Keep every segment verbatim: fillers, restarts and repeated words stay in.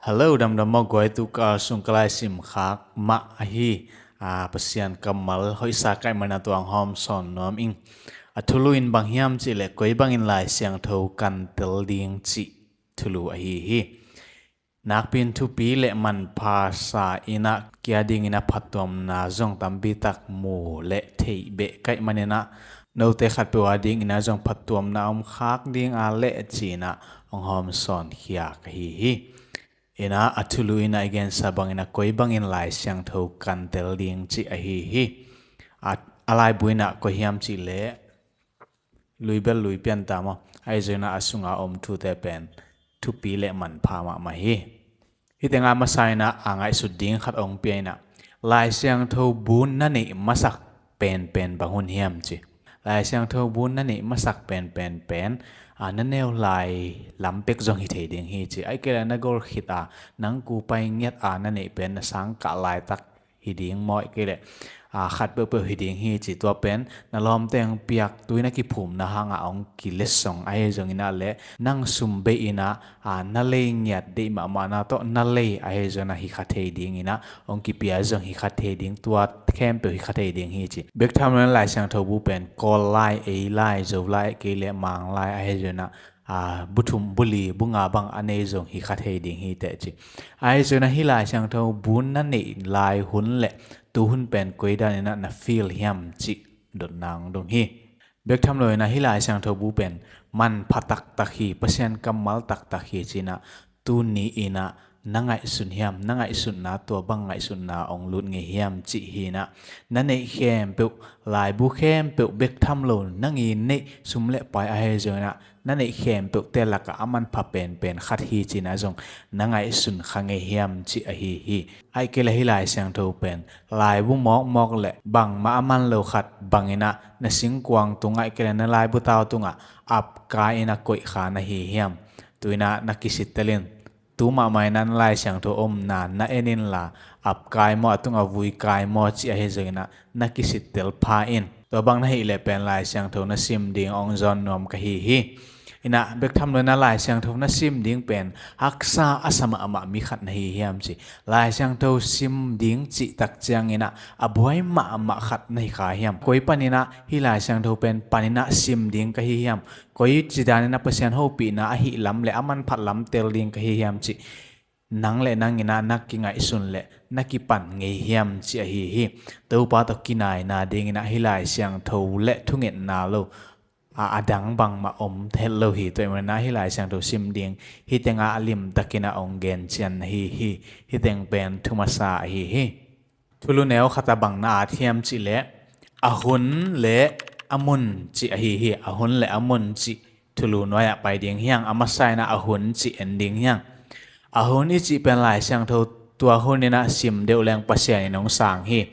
Hello, damdam maw guai, tu kal sung ka laisim khak mah ahi. A, Pasian kammal hoihsa kaih mana tuang hawm sawn nuam ing. A thulu in bang hiam cih leh koi bangin Lai Siangtho kan tel ding cih thulu ahi hi. Nakpin thupi le manpha sa inah kia dingin a phattuamna zong tampi tak mu le theih beh kaih maninah note khatpeuh a dingin a zong phattuamna om khak ding a leh cinah hong hawm sawn khia ka hi hi. Inah a thulu inah i gensa bangin a koi bangin Lai Siangtho kan tel ding cih ahi hi. A, a laibu inah koi hiam cih leh luibel lui pian ta maw? Ahi zongin a sunga om thute pen thupi le manpha mahmah hi. Hih tengah masa inah a ngaihsut ding khat ong pia inah Lai Siangtho bu na neih masak penpen bang hun hiam ci. Lai Siangtho bu na neih masak penpen pen a na neu lai lam pek zong hi thei ding hi ci. Ahi kei le na gol khit a nang kupai ngiat a na neih pen na sang kah laitak hi ding maw, ahi kei le a khat peuhpeuh hi ding hi ci. Tua pen na lawmteng piak tui na kiphumna hangah ong kiletsong ahi zongin a le nang sum bei inah a na lei ngiat deih mahmahna tawh na lei ahi zongin a hi kha thei dingin a ong kipia zong hi kha thei ding, tua khempeuh hi kha thei ding hi ci. Bek tham lo in Lai Siangtho bu pen Kawl lai, ei lai, Zo lai, ahi kei le Mang lai ahi zongin a a, bu thum, bu li, bu nga bang a nei zong hi kha thei ding hi teh ci. Ahi zongin a hih Lai Siangtho bu na neih lai hun le tu hun pen koi dan inah na feel hiam cih dotna ong dong hi. Bek tham lo inah hih Lai Siangtho bu pen manpha taktak hi, Pasian kammal taktak hi cinah tuni inah na ngaihsun hiam, na ngaihsutna tua bang ngaihsutna ong lut ngei hiam cih hi inah na neih khempeuh, laibu khempeuh, bek tham lo nang i neih sum le pai ahi zongin a na neih khempeuhte lakah a manpha penpen khat hi cinah zong na ngaihsun kha ngei hiam cih ahi hi. Ahi kei le hih Lai Siangtho pen laibu mawkmawk le bangmah a man lo khat bangin a na singkuang tungah ahi kei le na laibu tau tungah apkai inah koih kha na hi hiam? Tu inah na kisittel in. Tu mahmah inah na Lai Siangtho omna na en inla, apkai maw, a tungah vuikai maw cih ahi zongin a na kisittel pha in. Tua bang na hih leh pen Lai Siangtho na sim ding ong zawn nuam ka hi hi. Inah bek tham lo inah Lai Siangtho na sim ding pen haksa a sa mahmah mi khat na hi hiam ci. Lai Siangtho sim ding cih tak ciangin a a buai mahmah khat na hi kha hiam? Koi panin a hih Lai Siangtho pen panin a sim ding ka hi hiam? Koi ci danin a Pasian hopihna a hih lam le a manphat lam tel ding ka hi hiam cih nang le nang inah na kingaihsun le na kipan ngei hiam cih ahi hi. Topa tawh kinaina dingin a hih Lai Siangtho le thungetna lo a, a dang bangmah om het lo hi. Tua ahih manin a hih Lai Siangtho sim ding hih tengah a limtakin a ong gen cian ahi hi. Hih teng pen thu masa ahi hi. Thulu neu khat a bang na at hiam cih leh a hun le a mun cih ahi hi. A hun le a mun cih thulu nuai-ah pai ding hiang. A masa inah a hun cih en ding hiang. A hun i cih pen Lai Siangtho tua hun inah sim deuh leng Pasian in ong sang hi.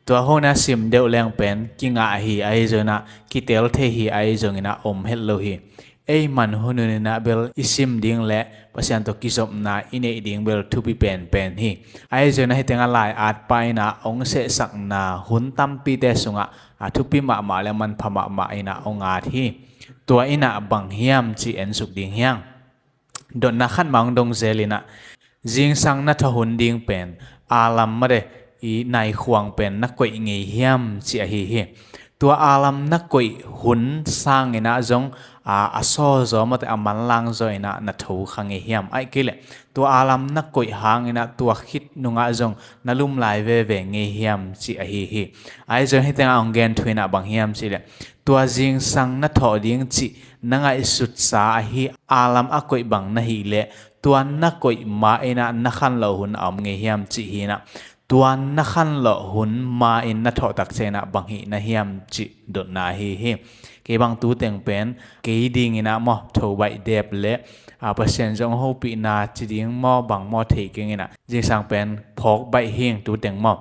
Tua hun a sim deuh leng pen kingah hi ahi zongin a kitel thei hi ahi zongin a om het lo hi. Ei man hun hun inah bel i sim ding le Pasian tawh kizopna i neih ding bel thupi penpen hi. Ahi zongin a hih tengah lai atpa inah ong sehsakna hun tampite sungah a thupi mahmah le manpha mahmah inah ong at hi. Tua inah bang hiam cih ensuk ding hiang. Dotna khat mah ong dong zel inah zingsang na thawh hun ding pen a lam made i naikhuang pen na koih ngei hiam cih ahi hi. Tua a lam na koih hun sang inah zong a, a saw zaw mate a manlang zaw inah na tho kha ngei hiam? Ahi kei leh tua a lam na koih hang inah tua khit nungah zong na lum lai veve ngei hiam cih ahi hi. Ahi zong hih tengah ong gen thu inah bang hiam cih leh tua zingsang na thawh ding cih na ngaihsutsa ahi a lam a koih bang na hih leh tua na koih ma inah na khanlawh hun a om ngei hiam cih hi inah tua na khanlawh hun ma in na thawh tak ciang inah bang hih na hiam cih dotna ahi hi. Kei bang tu teng pen kei ding inah maw tho baih dep le a Pasian zong hopihna ci ding maw bang maw thei keng inah zingsang pen phawk baih hing tu teng maw.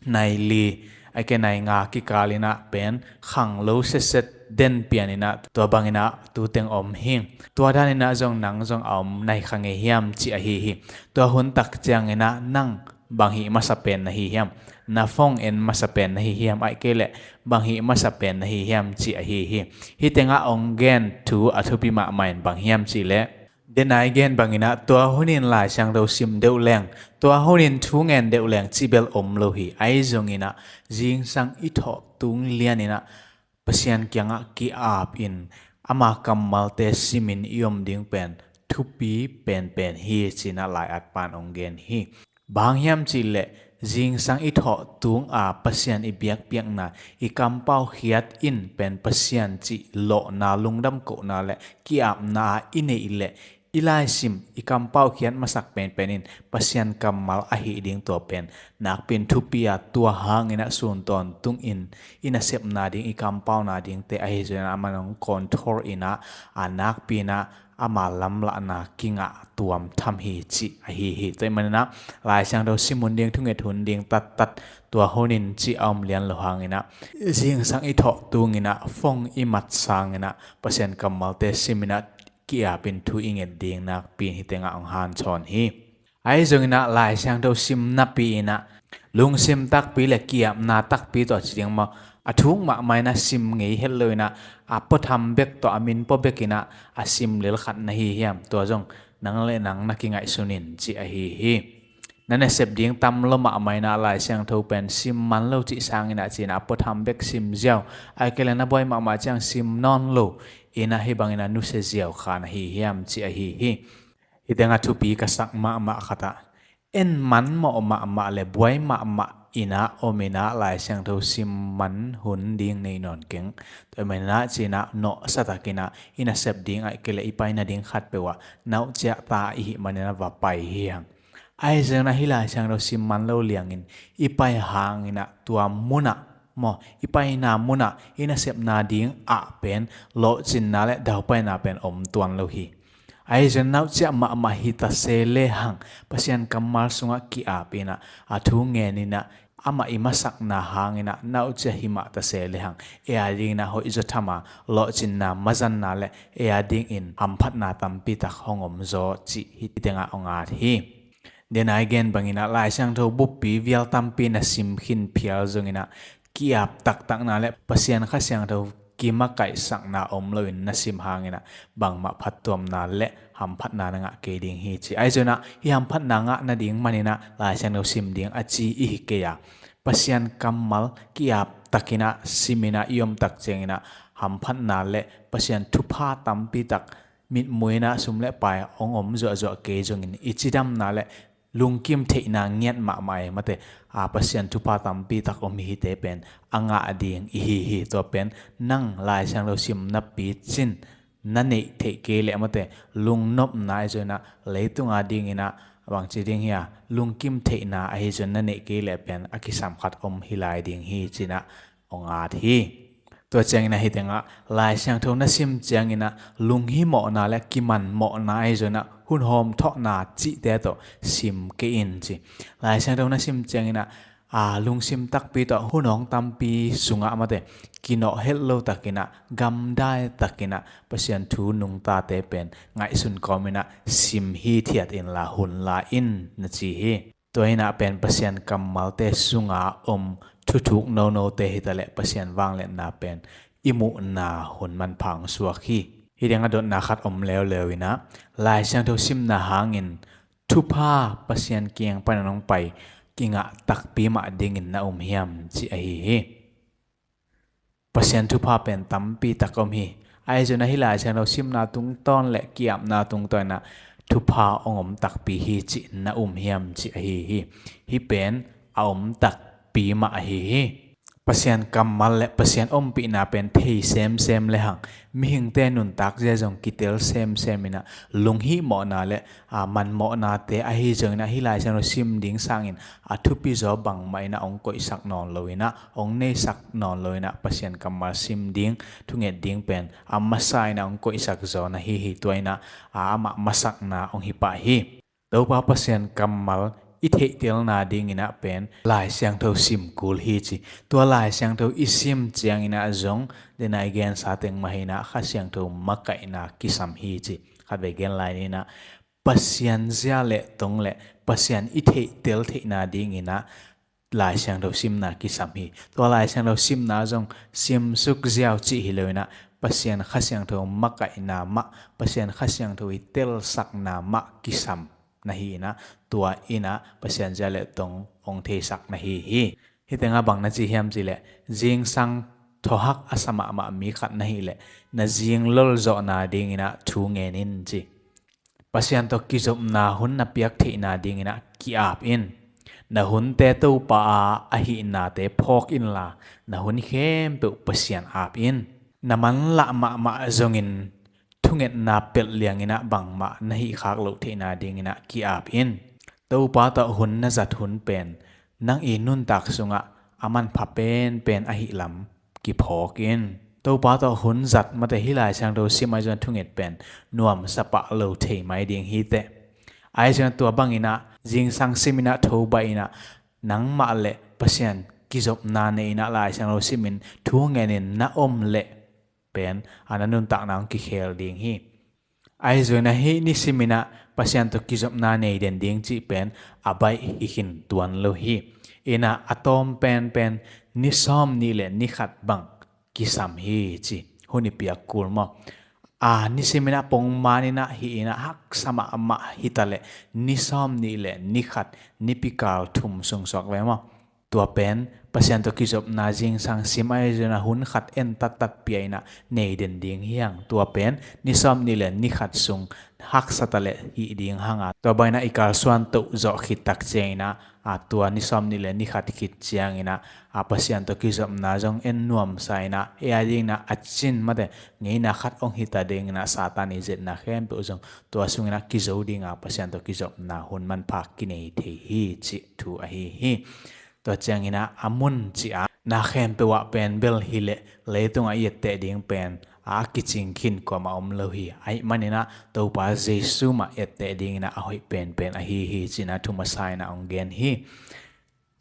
Nai li ahi kei nai nga kikal inah pen khang lo setset den pian inah tua bang inah tu teng om hing. Tua dan inah zong nang zong a om nai kha ngei hiam cih ahi hi. Tua hun tak ciang inah nang bang hih masa pen na hi hiam? Na phone en masa pen na hi hiam? Ahi kei leh bang hih masa pen na hi hiam cih ahi hi. Hih tengah ong gen thu a thupi mahmah in bang hiam cih leh Denai gen banginah tua hunin Lai Siangtho sim deuh leng, tua hunin thu ngen deuh leng cibel om lo hi. Ahi zonginah zingsang i thawh tung lianinah Pasian kiangah ki-ap in ama kammalte simin i om ding pen thupi penpen hi cinah lai-at pan hong gen hi. Bang hiam cihleh zingsang i thawh tung a Pasian i biakpiakna, i kampau khiat in pen Pasian cih lawhna, lungdam kohna le ki-apna a i neih leh i laisim, i kampau khiat masak penpen in Pasian kammal ahi ding tua pen nakpin thupi a, tua hanginah sun tawntungin i nasepna ding, i kampauna dingte ahi zonginah aman hong control inah a nakpinah ama lamlahna kingah tuam tham hi cih ahi hi. Tua ahih maninah Lai Siangtho sim hun ding, thunget hun ding tattat tua hunin cih a om lian lo hanginah zingsang i thawh tunginah, phone i mat sanginah Pasian kammalte siminah ki-apin thu i nget ding nakpin hih tengah hong hansawn hi. Ahi zonginah Lai Siangtho sim napi inah lungsim takpi le ki-apna takpi tawh ci ding maw, a thuk mahmah inah sim ngei het lo inah a puatham bek tawh, a min pua bek inah a sim lel khat na hi hiam? Tua zong nang le nang na kingaihsun in cih ahi hi. Na nasep ding tam lo mahmah inah Lai Siangtho pen sim man lo cih sanginah cinah a puatham bek sim ziau, ahih kei leh na buai mahmah ciang sim nawn lo inah hih banginah nusia ziau kha na hi hiam cih ahi hi. Hih tengah thupi ka sak mahmah khatah, en man mawh mahmah le buai mahmah inah om inah Lai Siangtho sim man hun ding nei nawn keng. Tua ahih maninah cinah nawhsa takinah i nasep ding, ahih kei leh i pai nading khatpeuh ah nauhciah ta i hih maninah va pai hi hang. Ahi zonginah hih Lai Siangtho sim man lo liangin i pai hanginah tua munah maw, i paina munah i nasepna ding ah pen lawhcinna le daupaina pen om tuan lo hi. Ahi zong nauhciah mahmah hi ta se lehang Pasian kammal sungah ki-ap inah a thu ngen inah amah i masakna hanginah nauhciah hi mah ta se lehang ei a dinginah hoih zaw tham a, lawhcinna mazanna le ei a dingin hamphatna tampi tak hong om zaw cih hih tengah hong at hi. Denai gen banginah Lai Siangtho buppi vial tampi na sim khin phial zonginah ki-ap taktakna le Pasian Kha Siangtho kimakaihsakna om loin na sim hanginah bangmah phattuamna le hamphatna na ngah kei ding hi ci. Ahi zonginah hih hamphatna ngah nading maninah Lai Siangtho sim ding a ci i hi kei a, Pasian kammal ki-ap takinah siminah i om tak cianginah hamphatna le Pasian thupha tampi tak mitmuh inah sum le pai hong om zuahzuah kei zongin i cidamna le lungkim theihna ngiat mahmah e mate, a Pasian thupha tampi tak om hihte pen a ngah ding i hi hi. Tua pen nang Lai Siangtho sim napi cin na neih theih kei leh mate, lungnopna ahi zonginah leitung a dinginah bangci ding hi a, lungkim theihna ahi zong na neih kei leh pen a kisam khat om hi lai ding hi cinah hong at hi. Tua cianginah hih tengah Lai Siangtho na sim cianginah lunghimawhna le kimanmawhna ahi zonginah hun hawmthawhna cihte tawh sim kei in ci. Lai Siangtho na sim cianginah a lungsim takpi tawh hun hong tampi sungah mate, kinawh het lo takinah, gamdai takinah Pasian thu nungtate pen ngaihsun kawminah sim hithiat inla hun la in na ci hi. Tua hinah pen Pasian kammalte sunga om thuthuk nonote hitaleh Pasian vangliatna pen i muhna hun manpha hong suak hi. Hih tengah dotna khat om leuleu inah, Lai Siangtho simna hangin thupha Pasian kiang pana nong pai kingah takpi mah dingin na um hiam cih ahi hi. Pasian thupha pen tampi tak om hi. Ahi zong hih Lai Siangtho simna tungtawn le ki-apna tungtawn inah thupha hong om takpi hi cih na um hiam cih ahi hi. Hih pen a om takpi mah ahi hi. Pasian kammal le Pasian ompihna pen thei semsem lehang, mihingte nuntak zia zong kitel semsem inah, lunghihmawhna le a manmawhnate ahi zongin ahi Lai Siangtho sim ding sangin a thupi zaw bangmah inah hong koihsak nawn lo inah, hong neisak nawn lo inah Pasian kammal sim ding, thunget ding pen a masa inah hong koihsak zaw na hi hi. Tua inah a amah masakna hong hi pah hi. Topa Pasian kammal i theihtelna ding inah pen Lai Siangtho sim kul hi ci. Tua Lai Siangtho i sim ciang inah zong dena i gensa teng mah hi inah Kha Siangtho makaihna kisam hi ci. Khatvei gen lai ni inah, Pasian zia le tong le Pasian i theihtel theihna ding inah Lai Siangtho simna kisam hi. Tua Lai Siangtho simna zong simsuk ziau cih hi lo inah Pasian Kha Siangtho makaihna mah, Pasian Kha Siangtho i telsakna mah kisam na hi inah, tua inah Pasian zia le tong hong theisak na hi hi. Hih tengah bang na ci hiam cih leh, zingsang thawhak a sa mahmah mi khat na hih leh, na zing lolzawhna ding inah thu ngen in ci. Pasian tawh kizopna hun na piak theihna ding inah ki-ap in. Na hunte Topa a ahihnate phawk inla, na hun khempeuh Pasian ap in. Na manlah mahmah zongin thungetna pelh liang inah bangmah na hih khak loh theihna ding inah ki-ap in. Topa tawh hun na zat hun pen nang i nuntak sungah a manpha penpen ahih lam kiphawk in. Topa tawh hun zat mate, hih Lai Siangtho sim ahi zongin thunget pen nuamsa pah lo thei mai ding hi teh. Ahi zongin tua bang inah zingsang sim inah tho baih inah nangmah le Pasian kizopna nei inah Lai Siangtho simin thu ngenin na om leh pen a na nuntakna hong kikhel ding hi. Ahi zongin ah hih nisim inah Pasian tawh kizopna nei den ding cih pen a baih hi khin tuan lo hi. Inah a tawm penpen ni sawm nih le ni khat bang kisam hi ci. Hun i piak kul maw? A nisim inah pongman inah hih inah haksa mahmah hi ta leh ni sawm nih le ni khat, nipi kal thum sung suak ve maw? Tua pen Pasian tawh kizopna zingsang sim ahi zongin ah hun khat en tattat pia inah nei den ding hi hang. Tua pen ni sawm nih le ni khat sung haksa ta leh hih ding hang a, tua bang inah i kalsuan toh zawh khit tak ciang inah, a, tua ni sawm nih le ni khat khit ciang inah, a, Pasian tawh kizopna zong en nuamsa inah, ei a ding inah a cin mate, ngeina khat hong hi ta ding inah Satan i zetna khempeuh zong tua sung inah kizo ding a, Pasian tawh kizopna hun manpha kinei thei hi cih thu ahi hi. Tua ciang inah a mun cih ah na khempeuh ah pen bel hi leh leitungah i etteh ding pen a kicing khin kuamah om lo hi. Ahih man inah Topa Jesu mah etteh ding inah a hoih penpen ahi hi ci inah thu masa inah hong gen hi.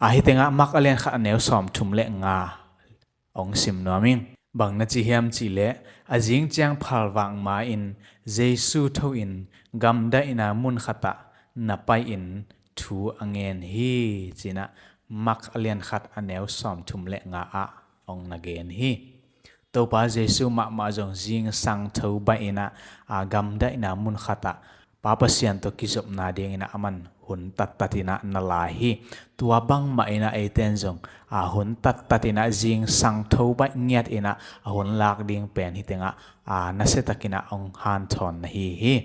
Ahi tengah Mark a lian khat a neu sawm thum le nga hong sim nuam ing. Bang na ci hiam cih leh, a zing ciang phalvak ma-in Jesu tho in gamdaihna mun khat ah na pai-in thu a ngen hi ci inah Mark a lian khat a neu sawm thum le nga ah hong na gen hi. Topa Jesu mahmah zong zingsang tho baih inah, a, gamdaihna mun khat ah Pa Pasian tawh kizopna ding inah aman hun tattat inah na lai hi. Tua bangmah inah eite in zong, a, hun tattat inah zingsang tho baih ngiat inah a hun lak ding pen hih tengah, a, nasia tak inah hong hanthawn na hi hi.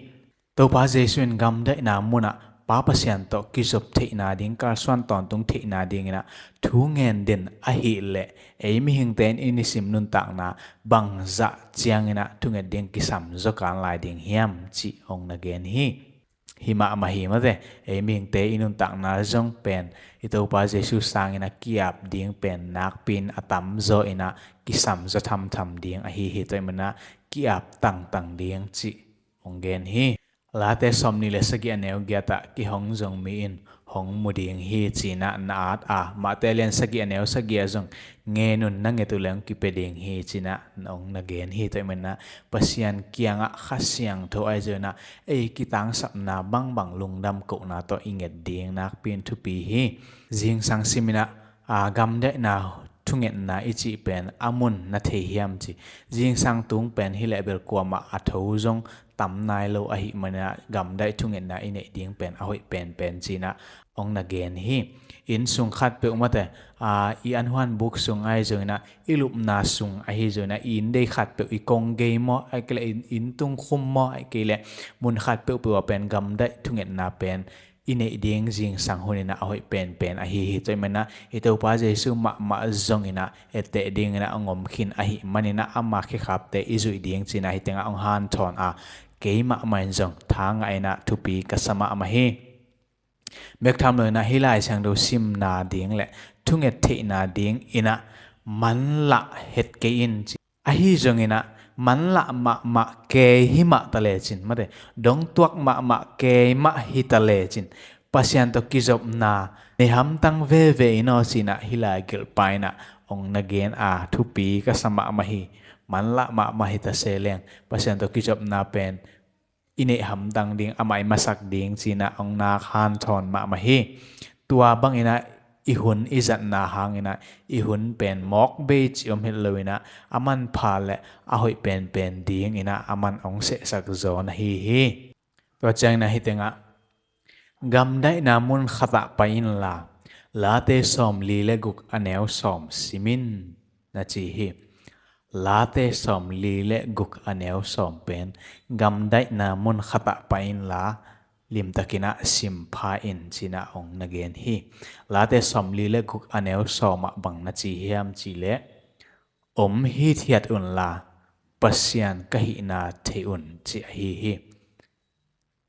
Topa Jesu in gamdaihna munah Pa Pasian tawh kizop theihna ding, kalsuan tawntung theihna ding inah thu ngen den ahih leh ei mihingte in i nisim nuntakna bangzah ciang inah thunget ding kisam zaw kan lai ding hiam cih hong na gen hi. Hi mahmah hi mate, ei mihingte i nuntakna zong pen i Topa Jesu sang inah ki-ap ding pen nakpi in a tamzaw inah kisam zaw thamtham ding ahi hi. Tua ahih man inah ki-ap tangtang ding cih hong gen hi. Late sawmnih le sagih a neu giat ah kihong zong mi in hong mu ding hi ci inah na at a, Mate lian sagih a neu sagih ah zong ngen un, na nget uh leh hong kipia ding hi ci inah hong na gen hi. Tua ahih man inah Pasian kiangah Kha Siangtho ahi zong inah ei kitangsapna bangbang lungdam kohna tawh i nget ding nakpi in thupi hi. Zingsang sim inah, a, gamdaihna thungetna i cih pen a mun na thei hiam ci. Zingsang tung pen hi leh bel kuamah a tho zong tam nai lo ahih man inah gamdaih thungetna i neih ding pen a hoih penpen ci inah hong na gen hi. Inn sung khatpeuh mate, a, i an huan buk sung ahi zong inah, i lupna sung ahi zong inah, i inndei khatpeuh, i kong gei maw, ahih kei leh inn, inn tung khum maw, ahih kei leh mun khatpeuhpeuh ah pen gamdaih thungetna pen i neih ding zingsang hun inah a hoih penpen ahi hi. Tua ahih man inah i Topa Jesu mahmah zong inah etteh ding inah hong om khin ahih man inah ama khekhapte i zuih ding ci inah hih tengah hong hanthawn a, kei mahmah in zong tha ngah inah thupi ka sa mahmah hi. Bek tham lo inah hih Lai Siangtho simna ding le thunget theihna ding inah manlah het kei in ci. Ahi zong inah manlah mahmah kei hi mah ta lecin, mate, dongtuak mahmah kei mah hi ta lecin, Pasian tawh kizopna nei hamtang veve in aw ci inah hih lai gelhpa inah hong na gen a, thupi ka sa mahmah hi. Manlah mahmah hi ta se leng Pasian tawh kizopna pen i neih hamtang ding, amah i masak ding ci inah hong nak hanthawn mahmah hi. Tua bang inah i hun i zatna hang inah i hun pen mawk bei cih om het lo inah a manpha le a hoih penpen ding inah a man hong sehsak zaw na hi hi. Tua ciang inah hih tengah gamdaihna mun khatah pai inla, Late sawmli le guk a neu sawm sim in na ci hi. Late sawmli le guk a neu sawm pen gamdaihna mun khatah pai inla, limtakin ah simpha in ci inah hong na gen hi. Late sawmli le guk a neu sawm ah bang na ci hiam cih leh, om hithiat unla Pasian ka hihna thei un ci ahi hi.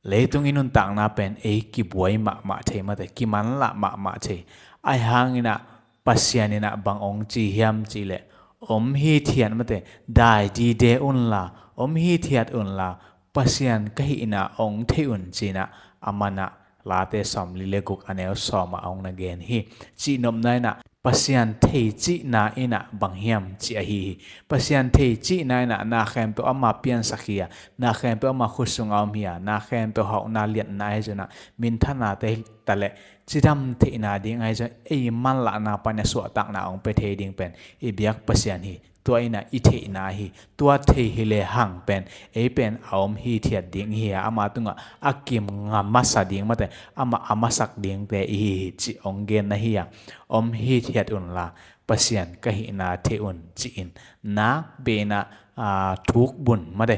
Leitung i nuntakna pen ei kibuai mahmah thei mate, kimanlah mahmah thei. Ahi hang inah Pasian inah bang hong ci hiam cih leh, om hithiat mate, dai dide unla, om hithiat unla Pasian ka hihna hong thei un ci inah a man ah Late sawmli le guk a neu sawm ah hong na gen hi. Cihnopna inah Pasian thei cihna inah bang hiam ci ahi hi. Pasian thei cihna inah na khempeuh ama piansak hi a, na khempeuh ama khut sungah om hi a, na khempeuh hauhna liatna ahi zongin ah, minthanna te hi ta leh cidam theihna ding ahi zongin, ei manlahna pan a suahtakna hong pia thei ding pen i biak Pasian hi. Tua inah i theihna hi. Tua thei hi le hang pen ei pen a om hithiat ding i hi a, ama tungah a kim ngam masa ding mate, amah a masak dingte i hi hi cih hong gen na hi a. Om hithiat unla Pasian ka hihna thei un ci-in nak beh inah, aa, thukbun mate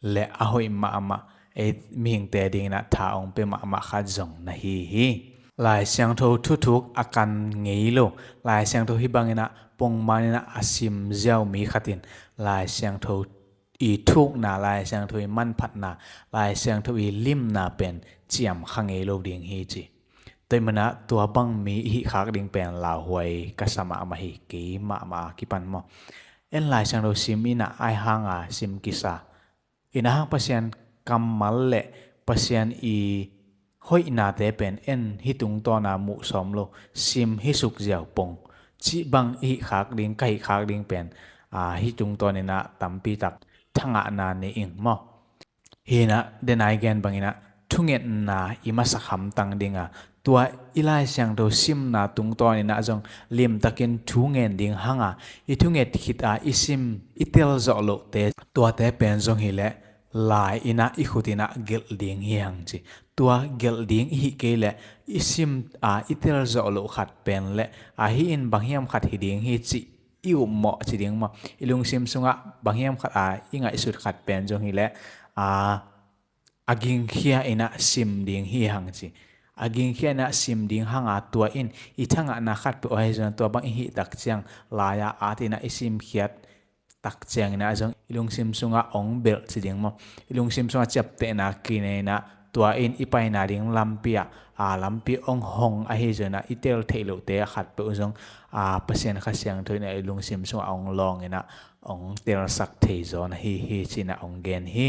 le a hoih mahmah, ei mihingte ding inah tha hong pia mahmah khat zong na hi hi. Lai Siangtho thuthuk a kan ngei lo, Lai Siangtho hih bang inah pongman inah a sim ziau mi khat in Lai Siangtho i thukna, Lai Siangtho i manphatna, Lai Siangtho i limna pen ciam kha ngei lo ding hi ci. Tua ahih man ah tua bang mi i hih khak ding pen lauhuai ka sa mahmah hi, kei mahmah a kipan maw. En Lai Siangtho sim inah ahi hang a sim kisa. Inah hang Pasian kammal le Pasian i hoihnate pen en hih tungtawn a muh sawm lo, sim hih suk ziau pong. Cih bang i hih khak ding, ka hih khak ding pen, aa, hih tungtawn inah tampi tak thangahna nei ing maw. Hi inah, den a i gen bang inah thungetna i masak hamtang ding a, tua i Lai Siangtho simna tungtawn inah zong limtakin thu ngen ding hang a, i thunget khit a i sim i tel zawh lohte, tuate pen zong hi leh lai inah i khut inah gelh ding hi hang ci. Tua gelh ding i hih kei leh i sim a i tel zawh loh khat pen le, a, hih in bang hiam khat hi ding hi cih i upmawh ci ding maw. I lungsim sungah bang hiam khat a i ngaihsut khat pen zong hi leh, a, a gingkhia inah sim ding hi hang ci. A gingkhia inah sim ding hang a, tua in i thangahna khatpeuh ahi zongin tua bang i hih tak ciang lai-ah at inah i simkhiat tak ciang inah zong i lungsim sungah hong belh ci ding maw. I lungsim sungah ciaptehna kinei inah tua in i paina ding lampi ah, a, lampi hong hong ahi zongin ah i tel theih lohte a khatpeuh zong, a, Pasian Kha Siangtho inah i lungsim sungah hong lawng inah hong telsak thei zaw na hi hi ci inah hong gen hi.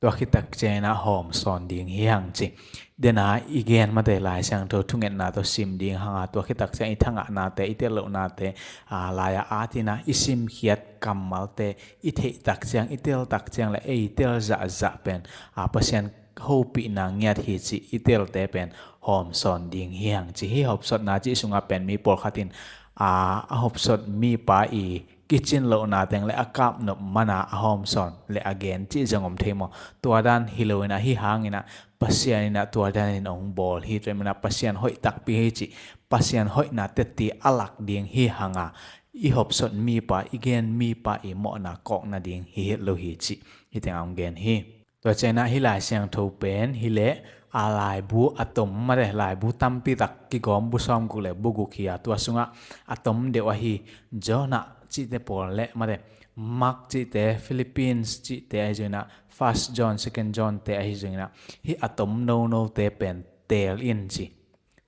Tua khit tak ciang inah hawmsawn ding hi hang ci. Den a i gen mate Lai Siangtho thungetna tawh sim ding hang a, tua khit tak ciang i thangahnate, i tel lohnate, a, lai-ah at inah i simkhiat kammalte i theih tak ciang, i tel tak ciang le ei tel zahzah pen, a, Pasian hopihna ngiat hi cih i telte pen hawmsawn ding hi hang ci hi. Hawmsawnna cih sungah pen mi pawlkhat in, a, a hawmsawn mipa i kicin lohna teng le a kapnop man a a hawmsawn le a gen cih zong om thei maw. Tua dan hi lo inah hih hang inah Pasian inah tua dan in hong bawl hi. Tua ahih man ah Pasian hoih takpi hi cih, Pasian hoihna tetti a lak ding hi hang a, i hawmsawn mipa, i gen mipa i mawhna kawkna ding hi het lo hi cih hih teng ah hong gen hi. Tua ciang inah hih Lai Siangtho pen hi leh, a, laibu a tom mate, laibu tampi tak kigawm bu sawmguk le bu guk hi a, tua sungah a tom deuh ahi Jonah cihte pawl le mate, Mark cihte, Philippines cihte ahi zongin ah, First John, Second John te ahi zongin ah, hih a tom nonote pen teel in ci.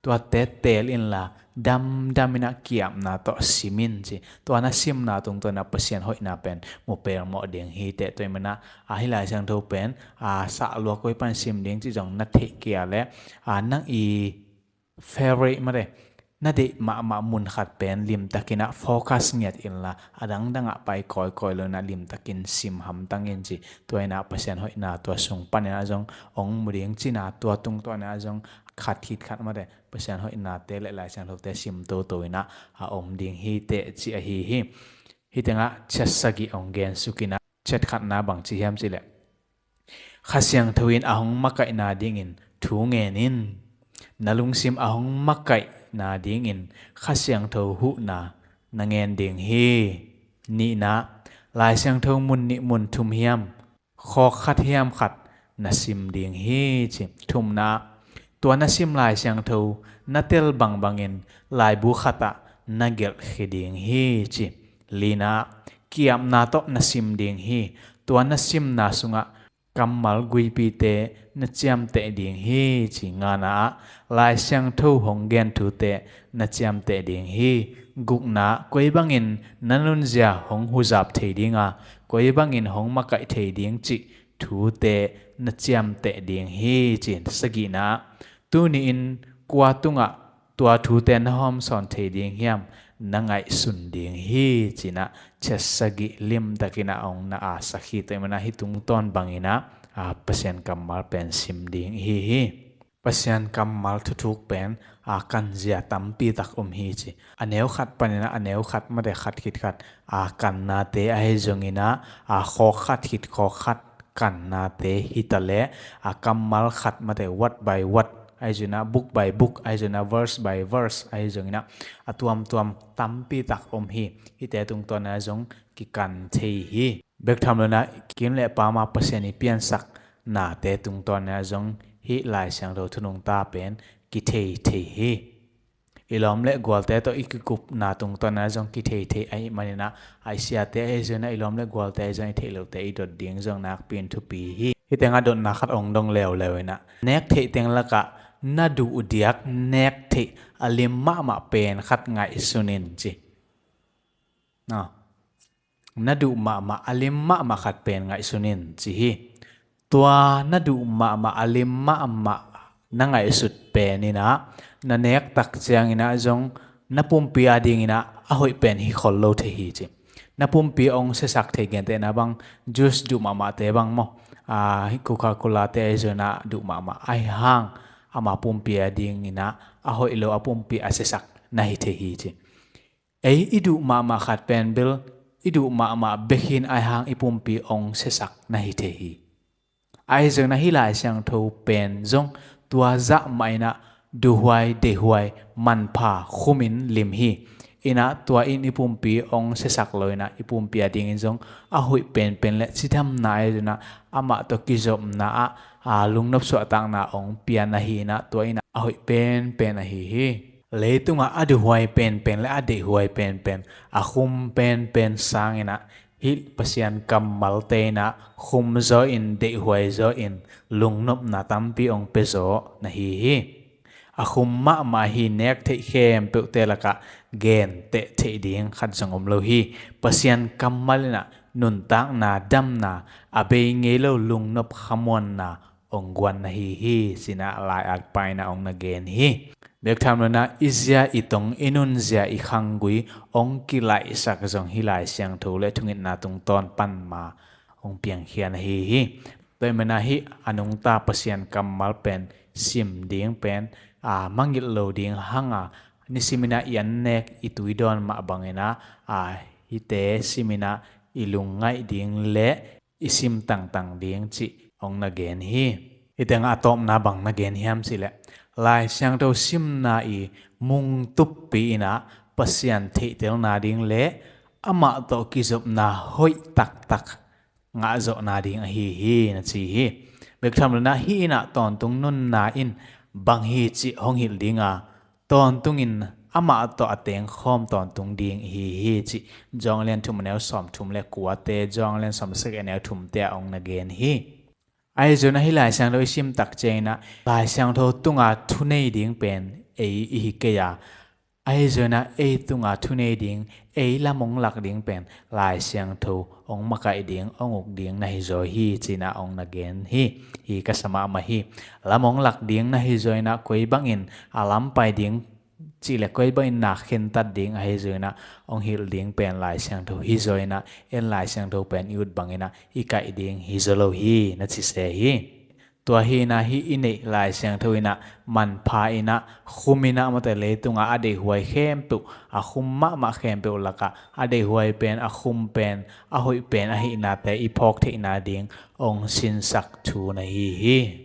Tuate teel inla, damdam inah ki-apna tawh sim in ci. Tua na simna tungtawn inah Pasian hoihna pen mu pelmawh ding hi teh. Tua ahih man ah, a, hih Lai Siangtho pen, a, sahluak koi pan sim ding cih zong na theih kei a le, a, nang i favorite mate, na deih mahmah mun khat pen limtakin ah focus ngiat inla, a dangdang ah pai kawikawi lo in ah limtakin sim hamtang in ci. Tua in ah Pasian hoihna tua sung panin ah zong hong mu ding cihna, tua tungtawn in ah zong khat khit khat mate Pasian hoihnate le Lai Siangthote sim toto in ah a om ding hi teh ci ahi hi. Hih tengah ciat sagih hong gensuk in ah, ciat khatna bang ci hiam cih leh, Kha Siangtho in a hong makaihna dingin thu ngen in. Na lungsim a hong makaihna dingin Kha Siangtho huhna na ngen ding hi. Nihna, Lai Siangtho mun nih mun thum hiam, khawk khat hiam khat na sim ding hi ci. Thumna, tua na sim Lai Siangtho na tel bangbangin laibu khatah na gelhkhi ding hi ci. Lina, ki-apna tawh na sim ding hi. Tua na simna sungah kammal guipite na ciamteh ding hi ci. Ngana ah, Lai Siangtho hong gen thute na ciamteh ding hi. Gukna, koi bangin na nunzia hong huzap thei ding a, koi bangin hong makaih thei ding cih thute na ciamteh ding hi ci. Sagihna, tuni-in kua tungah tua thute na hawmsawn thei ding hiam, na ngaihsun ding hi ci-in ah ciat sagih limtakin ah hong na asak hi. Tua ahih manin ah hih tungtawn bangin ah, a, Pasian kammal pen sim ding ihi hi. Pasian kammal thuthuk pen, a, kanzia tampi tak om hi ci. A neu khat panin ah a neu khat mate khat khit khat, a, kannate ahi zongin ah, a, khawk khat khit khawk khat kannate hi ta leh, a, kammal khat mate word by word ahi zongin ah, book by book ahi zongin ah, verse by verse ahi zongin ah, a tuamtuam tampi tak om hi. Hihte tungtawn ah zong kikan thei hi. Bek tham lo in ah, kim le pam a Pasian i piansak nate tungtawn ah zong hih Lai Siangtho thu nungta pen kithei thei hi. I lawm le gualte tawh i kikupna tungtawn ah zong kithei thei ahih manin ah, a, i siate ahi zongin ah, i lawm le gualte ahi zongin ah, i theih lote i dot ding zong nakpi in thupi hi. Hih tengah dotna khat hong dong leuleu in ah, nek theih teng lakah na duh diak nek theih a lim mahmah pen khat ngaihsun in ci. Na duh mahmah a lim mahmah khat pen ngaihsun in ci hi. Tua na duh mahmah a lim mahmah na ngaihsut pen in ah, na nek tak ciangin ah zong na pumpi a dingin ah a hoih pen hi khol lo thei hi ci. Na pumpi hong siasak thei, gentehna bang, juice duh mahmahte bang maw, a, Coca-Cola te ahi zongin ah duh mahmah ahi hang, ama pumpi a dingin ah a hoih lo, a pumpi a siasak na hi thei hi ci. Ei i duh mahmah khat pen bel, i duh mahmah bek hi in ahi hang i pumpi hong siasak na hi thei hi. Ahi zongin ah hih Lai Siangtho pen zong tua zah mah in ah duhhuai, deihhuai, manpha khum in lim hi. In ah tua in i pumpi hong siasak lo in ah, i pumpi a dingin zong a hoih penpen le cidamna ahi zongin ah, amah tawh kizopna ah, a, lungnop suahtakna hong pia na hi in ah, tua in ah a hoih penpen ahi hi. Leitungah a duhhuai penpen le a deihhuai penpen, a khum penpen sangin ah, hih Pasian kammalte in ah khum zaw in, deihhuai zaw in, lungnopna tampi hong pia zaw na hi hi. A khum mahmah hi, nek theih khempeuhte lakah genteh theih ding khat zong om lo hi. Pasian kammal in ah nuntakna, damna, a bei ngei lo lungnop khamuanna hong guan na hi hi, ci-in ah lai-at pa in ah hong na gen hi. Bek tham lo in ah i zia, i tong, i nunzia, i khanggui hong kilaihsak zong hih Lai Siangtho le thungetna tungtawn pan ma hong piangkhia na hi hi. Tua ahih manin ah hih a nungta Pasian kammal pen sim ding pen, a, mangngilh lo ding hang a, nisimin ah i annek, i tuidawn mah bangin ah, a, hihte simin ah i lungngaih ding le i sim tangtang ding cih hong na gen hi. Hih tengah a tawpna bang na gen hiam cih leh, Lai Siangtho simna i mungtuppi in ah Pasian theihtelna ding le amah tawh kizopna hoih taktak ngahzawhna ding ahi hi, na ci hi. Bek tham lo in ah hih in ah tawntung nunna in bang hi cih hong hilh ding a, tawntungin amah tawh a tengkhawm tawntung ding ihi hi cih John a lian thum a neu sawmthum le kuate, John a lian sawmsagih a neu thumte ah hong na gen hi. Ahi zongin ah hih Lai Siangtho i sim tak ciangin ah Lai Siangtho tunga thunei ding pen ei ihi kei a, ahi zongin ah ei tunga thunei ding, ei lam hong lak ding pen Lai Siangtho hong makaih ding, hong uk ding na hi zaw hi, ci-in ah hong na gen hi. Hi ka sa mahmah hi. Lam hong lak ding na hi zaw in ah, koi bangin a lam pai ding Cih le koi bangin na khentat ding ahi zongin ah hong hilh ding pen Lai Siangtho hi zaw in ah, en Lai Siangtho pen i ut bangin ah i kaih ding hi zaw lo hi, na ci se hi. Tua hi in ah hih i neih Lai Siangtho in ah manpha in ah, khum in ah, amaute leitungah a deihhuai khempeuh, a khum mahmah khempeuh lakah a deihhuai pen, a khum pen, a hoih pen ahih nate i phawk theihna ding hong sinsak thu na hi hi.